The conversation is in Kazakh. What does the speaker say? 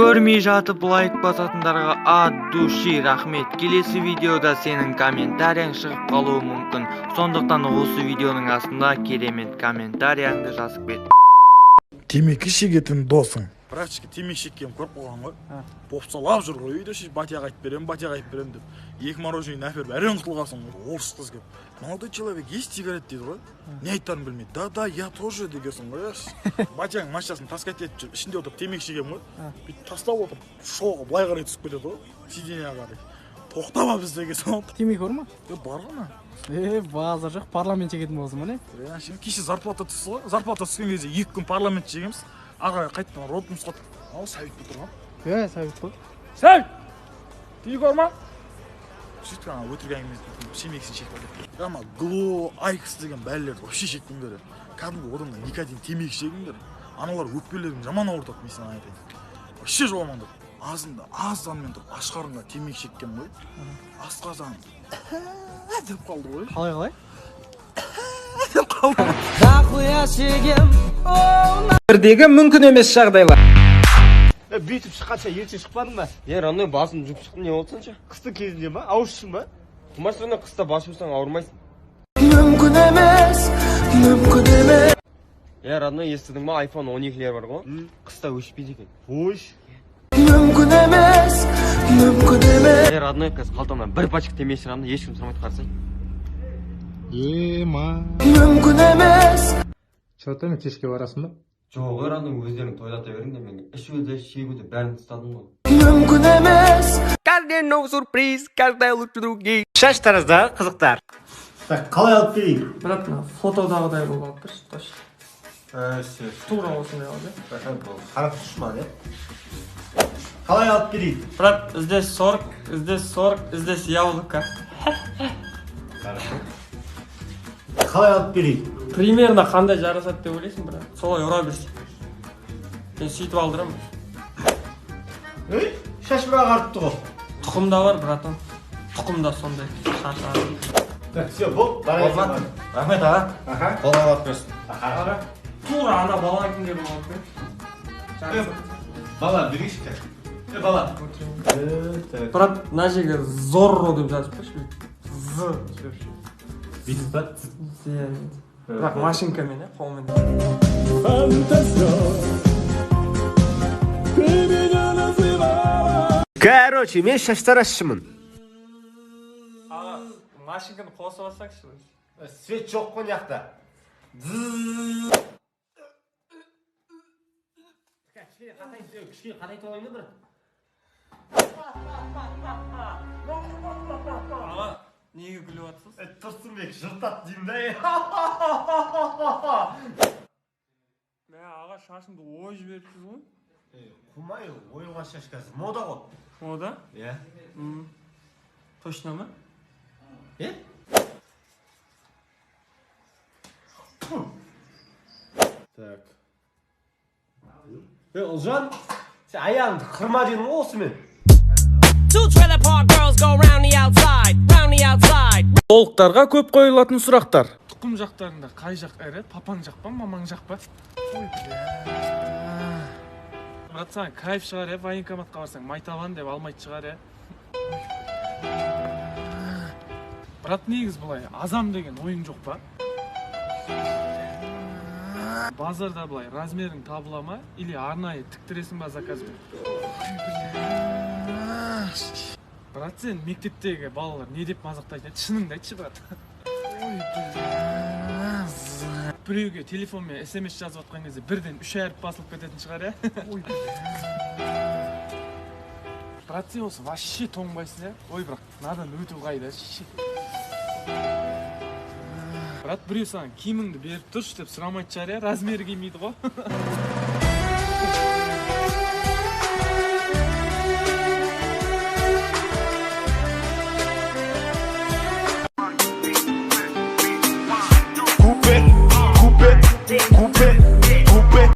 Көрмей жатып лайк басатындарға от души рахмет. Келесі видеода сенің комментарияң шығып қалуы мүмкін. Сондықтан осы видеоның астында керемет комментарияңды жазып кет. Темекі шегетін досың. Братчики, темекі шеккенін көріп қойған ғой. Бопсалап жүр ғой үйде, батяға айтып беремін, батяға айтып беремін деп. Екі мороженое әперіп, әрең құтылғансың ғой. Орыс қыз келіп, молодой человек, есть сигарет дейді ғой. Не айтарымды білмейді. Да, да, я тоже дегенсің ғой. Батяның машинасын таскать етіп жүріп, ішінде отырып темекі шегемін ғой. Бүйтіп тастап отырып, шоғы былай қарай түсіп кетеді ғой, сиденьеға қарай. Тоқтама біз дегенсің ғой. Темекі бар ма? Бар ғой. Базар жоқ, парламент шегетін болсың ба, не? Кеше зарплата түсті ғой. Зарплата түскен кезде 2 күн парламент шегеміз. Ары қарай қайтадан родымыз қот. Ал Сәбит тұрған. Сәбит қой. Сәбит! Темекі бар ма? Сөйтіп ана өтірік әңгімесін темекісін шегіп кетті. Ана гло, айкс деген бәлелерді вообще шекпеңдер. Кәдімгі одан да никотин темекі шегіңдер. Аналар өкпелерін жаман ауыртады, мен саған айтайын. Вообще жоламаңдар. Азында азданмен тұрып аш қарынға темекі шеккен ғой. Асқазан деп қалды ғой. Қалай қалай? Деп қалды. Бірдегі мүмкін емес жағдайлар. Бүйтіп шыққанша ерте шықпадың ба? Родной, басым жуып шықтым, не болды сонша? Қыстың кезінде ма? Ауызшың ба? Құмаш, родной, қыста бас жусаң ауырмайсың. Мүмкін емес, мүмкін емес. Родной, естідің ба, iPhone 12-лер бар ғой? Қыста өшпейді екен. Өш. Мүмкін емес, мүмкін емес. Родной, қазір қалтамнан бір пачка темекі шығарамын да, ешкім сұрамайды, қарасай. Ема. Мүмкін емес. Че там, кешке барасың ба? Жоқ, родной, өздерің тойлата беріңдер, мен ішуді, шегуді бәрін тастадым ғой. Мүмкін емес. Каждый новый сюрприз, каждая лучше других. Шаш тараздағы қызықтар. Так, қалай алып берейін? Брат, мына фотодағыдай болып алып берші, точно. Тура осындай алып, Қарап тұршы маған, е? Қалай алып берейін? Брат, здесь 40, здесь 40, здесь яблоко. Хорошо. Қалай алып берейін? Примерно қандай жарасады деп ойлайсың, брат? Солай ұра берсін. Мен сөйтіп алдырамын. Ей, шашым ағарыпты ғой. Тұқымда бар, братан. Тұқымда сондай. Шаш ағарып. Так, все, бол, бара. Рахмет, аға. Қолға алып берсін. Тура ана баланыкіндей қылып алып бер. Бала, берейінші. Бала. Брат, мына жерге Зорро деп жазып берші. З деп. Бүйтіп па? Бірақ машинкамен, қолмен. Короче, мен шаштаразшымын. Аға, машинканы қосып алсақшы. Свет жоқ қой мына жақта. Кішкене қатайтып алайын да бір. Аға, неге күліп жатсыз? Тұрсынбек жыртады деймін да. Мә, аға, шашыңды ой жіберіпсіз ғой. Қумай, ойылған шаш қазір мода ғой. Мода? Иә. Точно ма? Е? Так. Ұлжан, сен аяғыңды қырма дедің ғой осымен. Толықтарға көп қойылатын сұрақтар. Тұқым жақтарында қай жақ ірі? Папаң жақ па, мамаң жақ па? Ой, бля. Брат, саған кайф шығар, военкоматқа барсаң, майтабан деп алмайтын шығар, Брат, негіз былай, азам деген ойың жоқ па? Базарда былай размерің табыла ма, или арнайы тіктіресің ба заказбен? Брат, сен мектептегі балалар не деп мазақтайтын еді? Шыныңды айтшы, брат. Біреуге телефонмен смс жазып жатқан кезде бірден 3 әріп басылып кететін шығар, Брат, сен осы вообще тоңбайсың, Ой, бірақ, мынадан өту қайда, ше. Брат, біреу саған киіміңді беріп тұршы деп сұрамайтын шығар, размері келмейді ғой.